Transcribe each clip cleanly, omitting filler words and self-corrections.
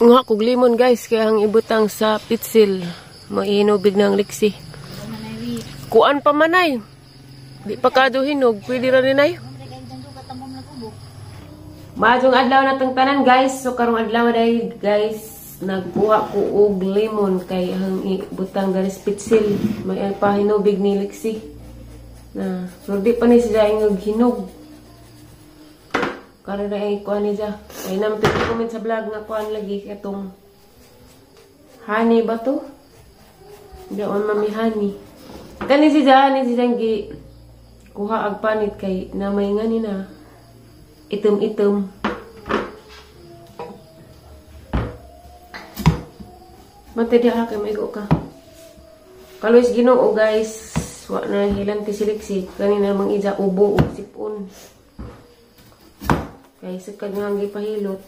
Nga kog limon guys, kaya ang ibutang sa pitsil. Mainubig ng liksi. Kuan pa manay. Di pa kado hinog, pwede ra ni nay. Maadtong adlaw na tong tanan guys. So karong adlaw day guys, nagkuha ko og lemon kay ang ibutang diri sa pitsil. May pahinubig ni liksi. Na, pero di pa ni siya ingog hinog. Karon na ay kuan ni siya. Ay naman comment sa vlog nga kuan lagi katong honey ba to? Di on mami honey. Kani si siya, ni siya gi kuha ag panit kay namay nga ni na itom-itom. Mate di ha kay maigo ka. Kaluis Ginoo guys, wa na hilanti si Lexi kanina mang ija ubo ug sipon. Kay sa kanyang gipahilot,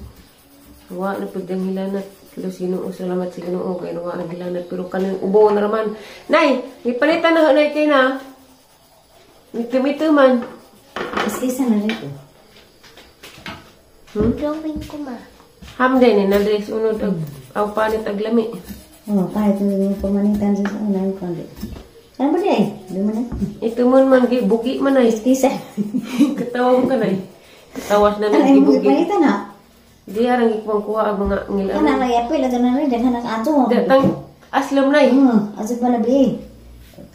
wa na pud ang hilanat. Kaluis Ginoo, salamat sa Ginoo kay wa ang hilanat pero kanang ubo na raman. Nay, gipalitan na nay kay na. Itom-itom man. Isa na rito. Drawing ko ma. Hamday ni nandres unod ag aw panit ag lami. Oh, kahit yung pamanitan sa una yung kundi. Ano ba di ay? Di man na. Itumon man gi bugi man ay. Isa. Katawa mo ka nay. Katawas na Ano nang yung gibugi. pamanitan na? Di arang gipang kuha ang mga ngilan. Kana na yapil aga na rin daghan ang ato. Tang aslom nay. Aso pala bi.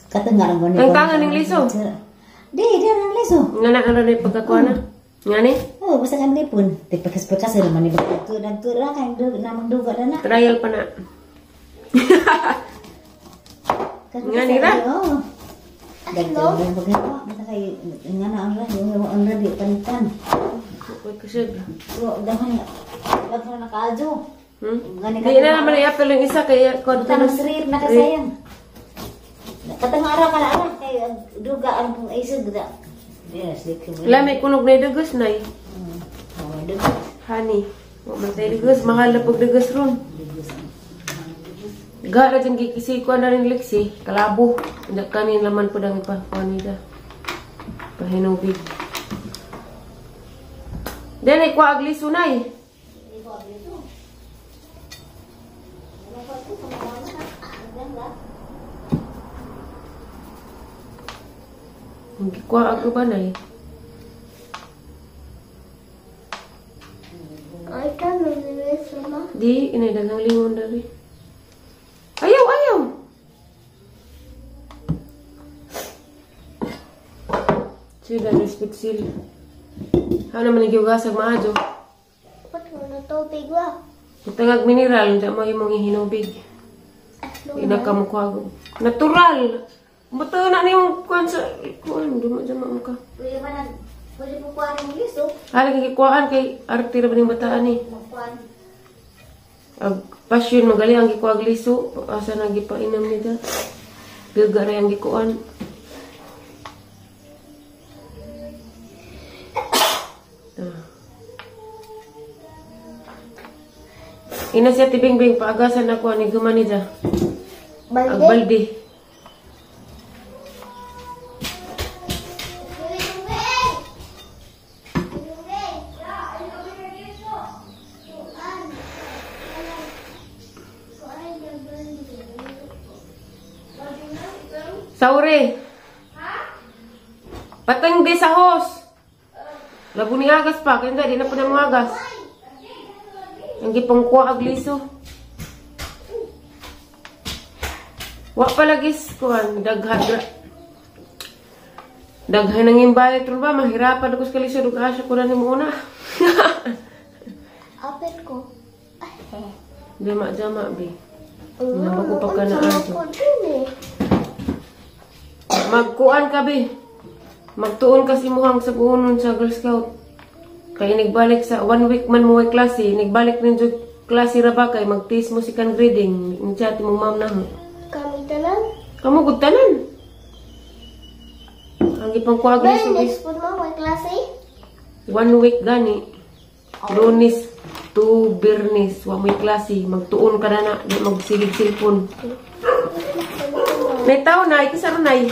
Katangaran ko ni. Tangtangan ning liso. Di, di ang liso. Nga na ano na pagkakuha na? Nga ni? Oh, basta kan lipon. Di pakas-pakas ra man ni bagko nagtura kay namang duga na na. Trial pa na. Nga ni ra? Oo. Dagdag pagkakuha basta kay nga na ang ra, yung ang ra di panitan. Uy, kusog. So, daghan daghan na kaadyo. Di na naman ay apel yung isa kay kon Tanong srir na kasayang. Katangara ka na ara kay duga ang isog da. Yes, di ko. Lami kunog na dugos nay. Oh, dugos. Honey. Wa man tay dugos, mahal na pag dugos ron. Gara dyan gikisi ko na rin liksi, kalabo. Hindi kanin laman po dang ipa kuan nila. Pahinubig. Then ay kuha agli sunay. Kuha ako ba nay? Ay ka nang ma. Di inay daghang lingon dali. Ayaw, ayaw. Sila respect sil. Ano naman nagyugasag maadyo? Ba't mo na tubig wa? Itangag mineral, hindi mo yung mga hinubig. Hindi ka mukha. Natural! Buto na niyong kuhan sa... Kuhan, duma-duma mo ka. Pwede ba nag... Pwede mo kuhaan ng liso? Halagi kikuhaan kay arte ra ba niyong bataan eh. Magkuhaan. Ag passion magali ang gikuag liso. Asa na gipainam nila. Bilga ra ang gikuan. Ina siya tibing-bing paagasan ako ani gumani dya. Balde? Ag balde. Saure. Patang di sa hos. Lagu ni agas pa, kaya di na po na mga agas. Ang gipangkuha ag liso. Wa pa lagis kuan daghan. Daghan nang imbayot ron ba mahirapan ako sa kalisod ug asa ko na nimo una. Apit ko. Jama-jama bi. Namago pa ka na ato. Magkuan ka bi. Magtuon ka si muhang sa buonon sa Girl Scout. Kay nigbalik sa 1 week man mo way klase, nigbalik nin jud klase ra ba kay magtis mo si kan grading, ni chat mo ma'am na. Kami tanan? Kamo gud tanan. Ang gipangkuha Ba, gyud next po mo way klase? 1 week gani. Lunes to Biyernes wa moy klase, magtuon ka na na, di magsigig cellphone. May taw na, ikisa ron nay.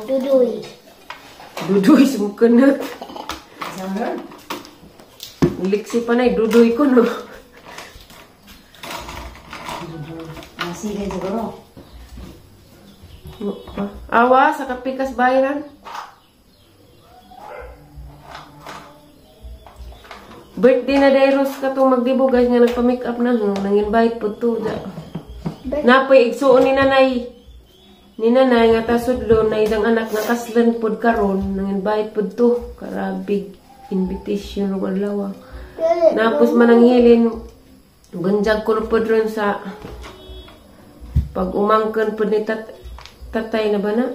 Duduy. Duduy, sumukunot. Liksi pa na, dudoy ko no. Sige siguro. Awa, sa kapikas bayaran. Birthday na Dairos ka itong magdibo guys nga nagpa-make up na. Nang-invite po to. Napoy, igsuon ni nanay. Ni nanay nga tasudlo na isang anak nga kaslan pod karon. Nang-invite pod to. Karabig invitation ro adlaw. Napos man ang hilin. Ganjag ko na pod ron sa pag umangkan pod ni tatay na ba na?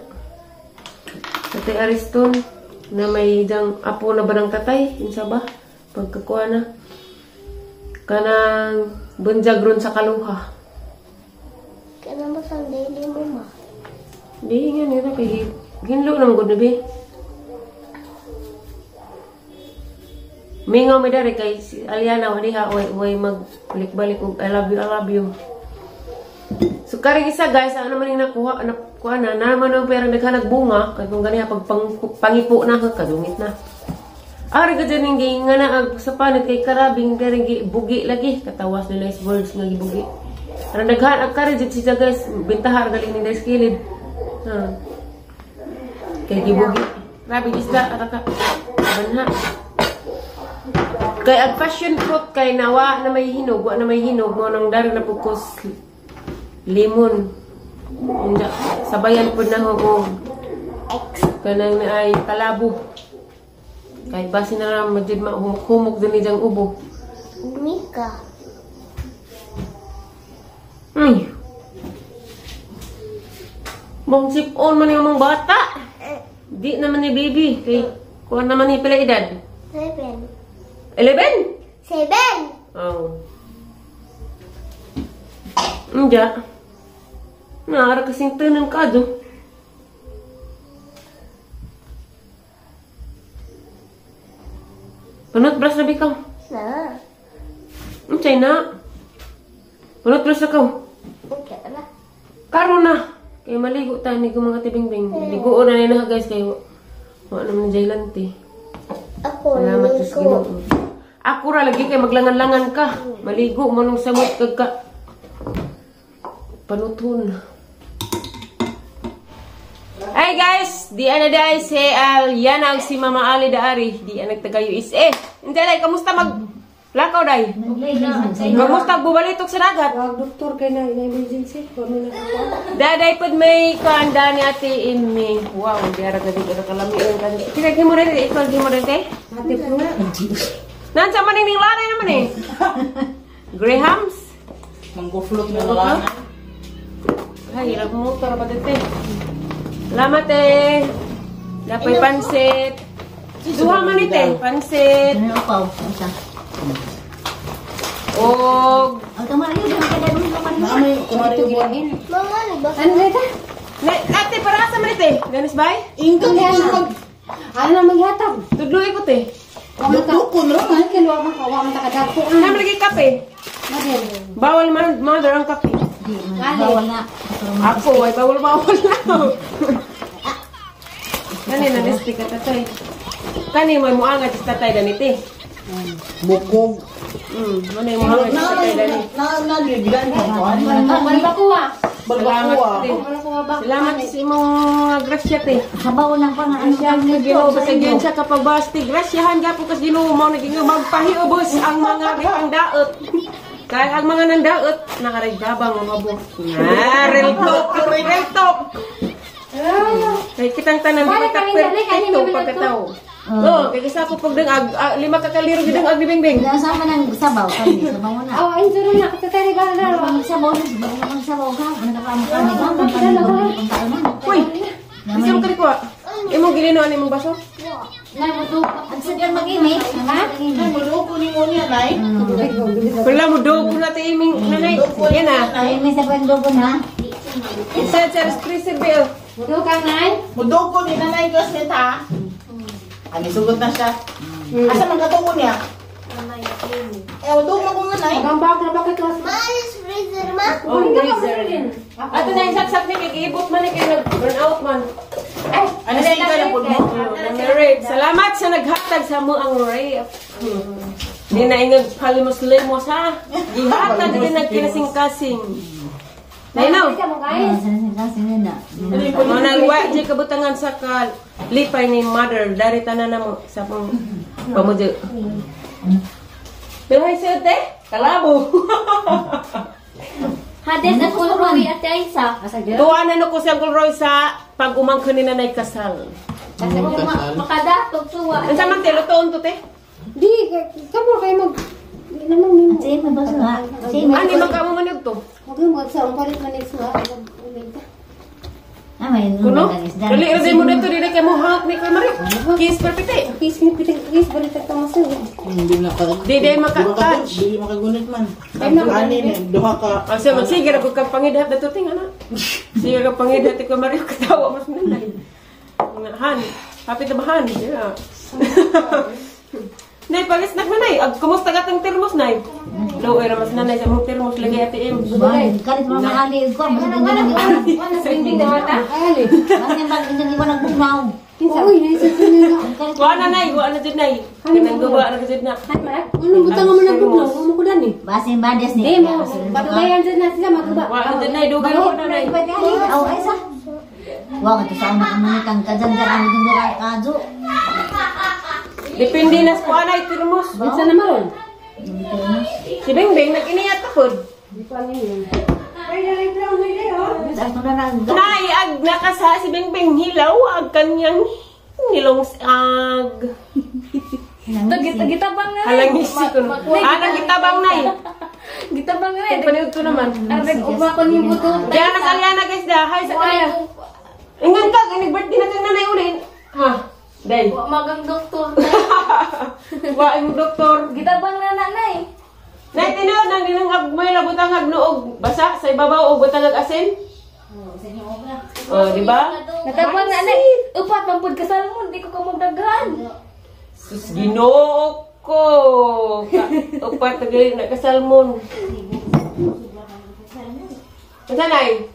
Tatay Ariston na may isang apo na ba ng tatay? Insa ba? Pagkakuha na. Kanang bunjag ron sa kaluha. Kailan ba sa daily mo ma? Di nga nila kay ginlo naman gud na bi. Mingaw mi dari kay si Aliana wa diha way magbalik-balik og I love you, I love you. So karing isa guys, ano man yung nakuha na naman ang pera naghanag bunga kay kung ganiha pag pangipo na kadungit na. Ari ka dyan yung nga na sa panit kay karabing daring bugi lagi katawas nila is words nga gibugi. Aron daghan ag kari jud siya guys, bintahar galing ni guys kilid. Ha. Kay gibugi. Grabe isda ara ka. Banha. Kay ag passion fruit kay nawa na may hinog, wa na may hinog mo nang dari na pugkos limon. Unja sabayan pud na og kanang naay kalabo. Kahit base na lang, madyan mahumok-humok din niyang ubo. Mika. Ay. Mong sip-on man yung mga bata. Di naman ni baby. Kay, kuha naman ni pila edad? 7. 11? 7! Oh. Hindi. Naara kasing tanan ka do. Panot brush na bikaw. Na. Unsay na? Panot brush na kaw. Okay na. Karon na. Kay maligo ta ni mga tibingbing. Ligo na ni na guys kay wa naman jailante. Ako salamat sa Ginoo. Ako ra lagi kay maglangan-langan ka. Maligo mo nung samot kag ka. Panuton. Hi guys, di ana dai si Aliana ug si Mama Ali daari, di ana taga USA. Inday, kamusta mag lakaw dai? Kamusta bubalitok sa dagat? Wag doktor kay na emergency, wa mi nakakuha. Daday pod may kanda ni Ate Amy. Wow, di ara gadi ka kalami ang kanda. Kira gimo rin, ikaw gimo rin te. Ate po. Nansa man ning lanay naman eh. Grahams. Mango float na lang. Ay, hirap mo motor pa te. Salamat eh. Dapat pansit. Duha man ite, pansit. Ano upaw? Unsa? Og Ang kamari ba kada dun kamari? Mami, kumari ko. Mama, ba? Ano ito? Ate, para asa man ite? Ganis bay? Ingkang ingkang. Ano na maghatag? Tudloy ko te. Dukon ra man. Ano kay wa man ka wa man ta kadagko. Naman lagi kape. Mother. Bawal man mother ang kape. Di man bawal na. Ako ay bawal bawal na. Kani na nisti ka tatay. Kani may muangat sa tatay ganiti. Bukog. Manay muangat sa tatay dani. Na na gigan ko. Balbakuha. Balbakuha. Salamat sa imong grasya te. Sabaw lang pa nga ano Grasyahan kang ka Ginoo sa basta inyo. gyud siya kapabasti. Grasyahan gyapon kas Ginoo mao na Ginoo magpahiubos ang mga gipangdaot. Kaya ang mga nandaot nakaregabang mga bo. Na real talk, real talk. Kay kitang tanan di Balik ta kami, dali, kami, perfecto may pagkatao. Oh, kay gisa ko pag dang lima ka kaliro gid ang agbibingbing. Sama ng sabaw kami, sabaw na. Oh, injuro na ka tatay ba na. Ang sabaw na, sabaw ang sabaw ka. Ano ka ang kami ka? Ang kami ang taon. Uy. Bisa mo kani kuha. Imong gilino ani imong baso? Na mo Ang sagan mag-imi. Ha? Muloko ni mo niya, nay. Wala mo dogo na ti iming nanay. Yan na. Ay, may sabaw dogon ha. Sa sa freezer bill. Mudo ka nay. Mudoko ni nanay classmate ha. Ani sugot na siya. Asa man katuo niya? Eh, mudoko ko nanay. Ang bag na bakit class. Maalis freezer ma? Oh, freezer. Ato na yung saksak ni kay giibot man ni kay nag burn out man. Ay, Ano sa ikaw na pud mo? Ang rape. Salamat sa naghatag sa mo ang rape. Di na ingag palimos-limos ha. Gihatag din nagkinasing-kasing. Nay no. Kasi na. Mo nang wa di kabutangan sa kal lipay ni mother dari tanan na mo sa pong pamudyo. Pero hay siya te, kalabo. Hades at Roy at Aisa. Tuwa na no ko si Uncle Roy sa pag umangkon ni nanay kasal. Kasi kung makadatog suwa. Unsa man te lutoon to te? Di, kamo kayo mag... Di naman nimo. Sige, may baso ha. Sige, may Ani man ka mo manog to. Huwag mo sa palit man suwa. Ah, may Kuno? nung isda. Dali ra mo dito dili kay mo hawak ni Kuya Mario. Kiss perfect. Kiss ni pitik kiss balik ta mo sa. Hindi na ka. Di di maka-touch. Di makagunit man. Ani ni duha ka. Ang siya magsige ra kag pangidhat dato ting ana. Sige ka pangidhat ko Mario katawa mas nanay. Nga han, happy na ba han? Yeah. Nay, palis na nanay. Ag kumusta ka tang termos nay? Low era mas nanay sa mong termos lagi ati M. Kalit mo maali ko, mas hindi na Wala sa dingding na mata. Ay, Mas yung bag hindi ko nagbugnaw. Uy, naisa ko na. Wa na nay, wa na jud nay. Kanang guba ra jud na. Ano butang mo nagbugnaw? Ano ko dan eh? Base yung bades ni. Di mo, patubayan sa na sila magba. Wa na jud nay, dugay ko na nay. Aw ay sa. Wa ka to sa una mo kang kajanjar ang gundo ka kajo. Depende na sa kuha nay termos. Unsa na maron? Si Beng Beng nag-iniyat ka pod. Sa na na. Nay, ag nakasa si Beng Beng hilaw ag kanyang nilong ag Gitabang na. halangisi ko no. Ah, nagitabang nay. Gitabang na. Kay paniud ko naman. Arag uba ko ni buto. Diyan na sa Aliana guys da. Hi sa kanya. Ingan ka, inig birthday na kang nanay ulin. Ha? Day. Wa magang doktor. Wa imong doktor. Gitabang na nanay. Nay tinuod nang dinang ag may labutang ag noog basa sa ibabaw og butang ag asin. Oh, di ba? Natabang nanay. Upat man pud kasal mo, di ko kamugdaghan. Sus Ginoo ko. Upat tagali na kasalmon. Unsa nay?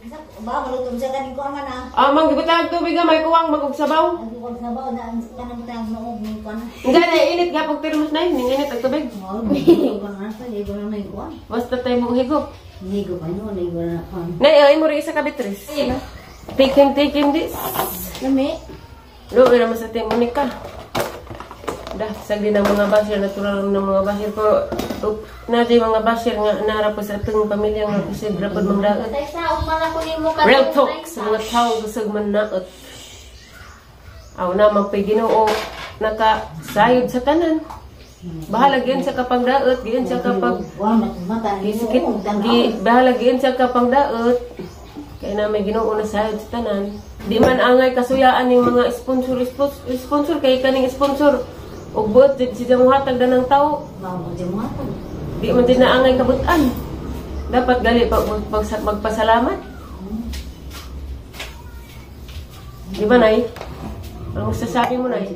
Ba malutom sa kaning ko man ah. Ah, mang gibutang og tubig gamay kuwang magug sabaw. Ang ko sa baw na ang kanang tag noog ni ko na. Unsa nay init nga pag termos nay, ning init ang tubig. Oh, ko na sa ko na may ko. Basta tayo mo higop. Ni ko pa no, ni ko na kon. Nay, ay mo rin isa ka Beatrice. Take him this. Lami. Lo, naman sa team Monica. Dah, sagdi ng mga basher, natural ng mga basher. Pero, na di mga basher nga nara po sa atong pamilya nga kasi rapod mangdaot. Tay sa umana ko nimo ka. Real talk sa mga tao kusog man naot. Aw na magpay Ginoo nakasayod sa tanan. Bahala gyud sa kapangdaot, gyud sa kapag Wa mata gisikit, gi bahala gyud sa kapangdaot. Kaya na may Ginoo na sayod sa tanan. Di man angay kasuyaan ning mga sponsor sponsor kay kaning sponsor og buot jud siya mohatag danang tao. Mao mo mo. Di man din na angay kabutan. Dapat gali pa magpasalamat. Di ba, Nay? Ang masasabi mo, Nay?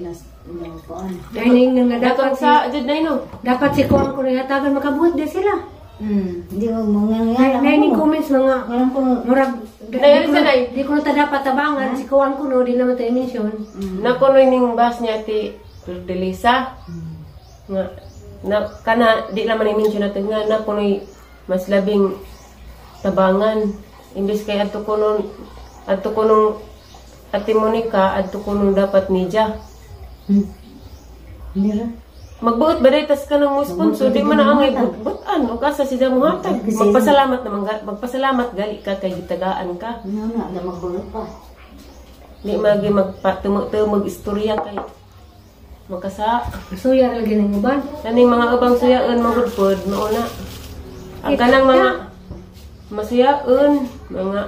Ay ning nga dapat Dapat sa jud Nay no. dapat si kuang ko hatagan makabuhat di sila. Hindi ko mangyayari. Nay ning comments mga Walang ko murag Nay, ano sa nay? Di ko na ta dapat tabangan si kuang ko no di naman ta mention. Nako no ning bus niya ti Delisa. Nga na kana di naman i-mention natin nga na kunoy mas labing tabangan imbes kay adto ko nun adto ko nung Ate Monica adto ko nung dapat niya. Hindi ra. Magbuot ba day tas ka nang mo sponsor di man na angay butan o kasa siya mohatag. Magpasalamat naman magpasalamat gali ka kay gitagaan ka. Ano na, na magbulot pa. Di magi magpatumog istorya kay makasa. Suya ra lagi ning uban. Kaning mga ubang suyaon magud pod mauna. Ang kanang mga masuyaon, mga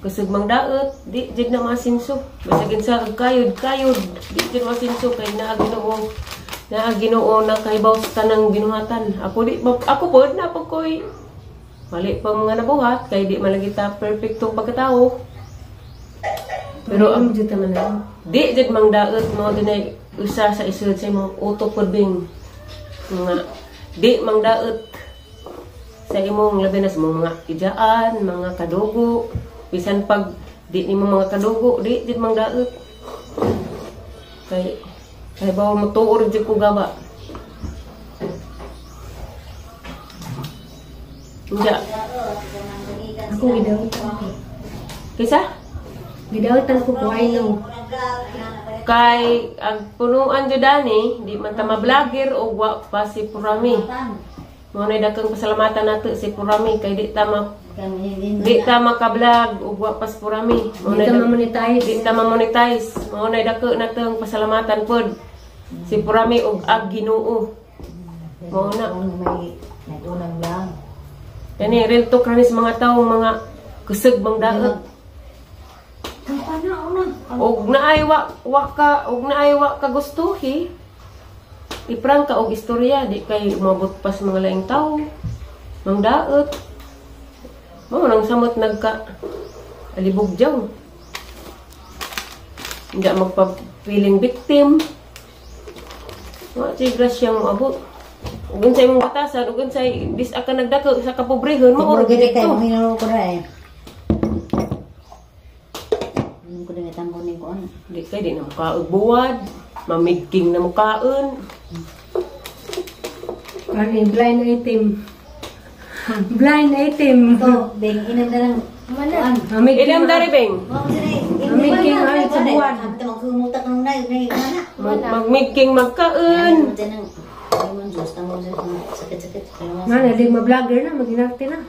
kusog mang daot, di jud na masinso. Basta ginsa og kayod, kayod, di jud masinso kay naa Ginoo. Naa Ginoo na kahibaw sa tanang binuhatan. Ako di ako pod na pag koy mali pa mga nabuhat kay di man lagi ta perfectong pagkatao. Pero ang jud ta man na. Di jud mang daot mo dinay usa sa isod sa imong utok pod bing mga di mang daot sa imong labi na sa imong mga ijaan, mga kadugo, bisan pag di nimo mga kadugo, di jud mang daot. Kay kay bawo motuor jud ko gaba. Hindi. Ako gidawatan ko. Kisa? Gidawatan ko ko I know. Kay ang punuan jud ani, di man ta ma-vlogger og wa pa si Purami. Mao na daghang pasalamatan nato si Purami kay di ta maka-vlog ug wa pa si Purami. Mao Di na ta ma-monetize. Di ta ma-monetize. Mao na dako natong pasalamatan pod si Purami ug ag Ginoo. Mao na. Nag-unang lang. Kani real talk ra ni sa mga tawo, mga kusog bang daot. Og naay wa wa ka og naay wa ka gustuhi. Iprang ka og istorya, di kay umabot pa sa mga laing tao. Mang daot. Mao nang samot nagka alibog jaw. Hindi magpa-feeling victim. Wa si grasya mo abot. Ug unsay imong batasan, ug unsay dis ka nagdako sa kapobrehon, mao Siguro ra gid kay dito. manginaro ko ra eh. Ano ko din itambon ni ko ano. Di kay di na mukaog buwad, mamigking na mukaon. Ano, blind item. Blind item. Ito, bing inam na lang. Mana. Ilam dari beng. Mamigking ay sa buwan. Magkumutak nung nay, nay mana. Magmigking magkaon. Sakit-sakit. Nga na, di ma-vlogger na, maginarte na.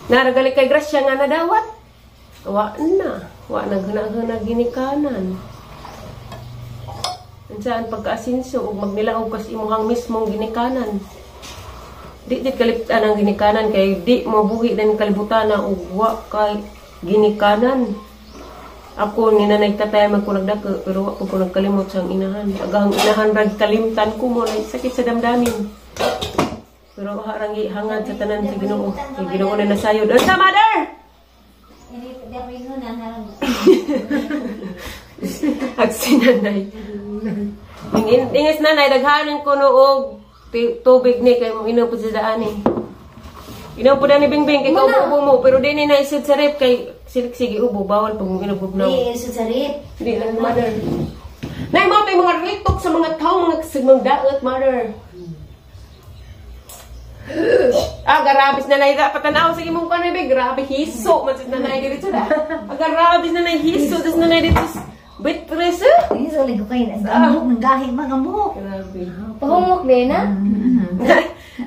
Naragali kay grasya nga nadawat. Wa na. Wa na guna-guna ginikanan. Unsaan pagkaasinso ug magnilaog kas imuhang mismong ginikanan. Di jud kaliptan ang ginikanan kay di mo buhi din kalibutan na ug wa kay ginikanan. Ako ni nanay tatay man ko nagdako pero wa ko nagkalimot sa inahan. Agahang inahan ra kalimtan ko mo na sakit sa damdamin. Pero harang gihangad sa tanan sa Ginoo. Kay Ginoo na nasayod. Unsa, mother? Agsinanay. Ingis nanay, daghanan ko no og tubig ni kay mo inom po sa daan eh. Inom po ni Bingbing kay kaubo mo pero di ni naisod sa rep kay sige ubo bawal pag mo inom na. Di, sa rep. Di lang, mother. Nay mo tay mga real sa mga tao mga sigmang daot, mother. Ah, garabis na nay patanaw sa imong kanay be, grabe hiso man sa nanay diri da. Ah, garabis na nay hiso das nanay dito. Bitres eh. Hiso lagi ko kay ang buhok ng gahi mga buhok. Grabe. Pahumok din na.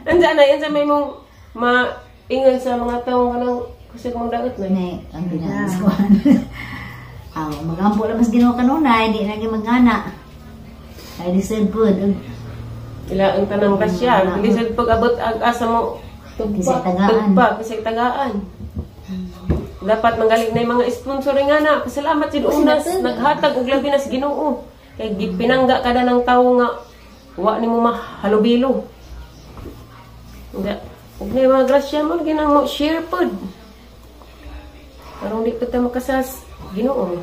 Andiyan na, yan sa may mong maingon sa mga tao kanang kusog mong daot na. Nay, ang ginagawa. Aw, magampo lang mas Ginoo kanunay, di na gyud magana. Ay lisod pud. Ila ang tanang grasya. Lisod pag abot ang asa mo Kisay tagaan. Tugpa, kisay tagaan. Dapat manggaling na yung mga sponsor nga na. Pasalamat sin unas, naghatag og labi nas Ginoo. Kay gipinangga kada ng tawo nga wa nimo mahalubilo. Nga, ug na yung mga grasya mo ginang mo share pod. Aron di pa ta makasas Ginoo.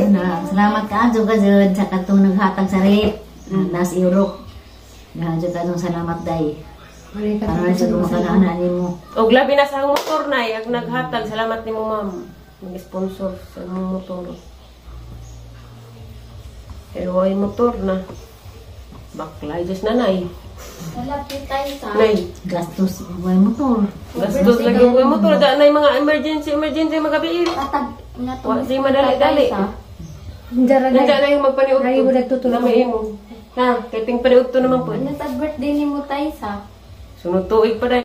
Na, salamat ka adyo ka jud sa katong naghatag sa rep. Nas Europe. Adyo ka nung salamat day. Para sa kumakanaan nimo. Og labi na sa akong motor na ang naghatag salamat nimo ma'am. Nag-sponsor sa imong motor. Pero ay motor na. Baklay just nanay. Malapit tayo sa. Nay, Gastos way motor. gastos lagi ang motor da nay mga emergency emergency magabi. Katag nga to. Wa si madali-dali. Nandiyan Nandiyan na yung magpaniudto. Ay, wala tutulog. Na may imo. Ha, kay ting paniudto naman po. Ano sa birthday ni mo tayo sa? Sunod tuig pa dahil.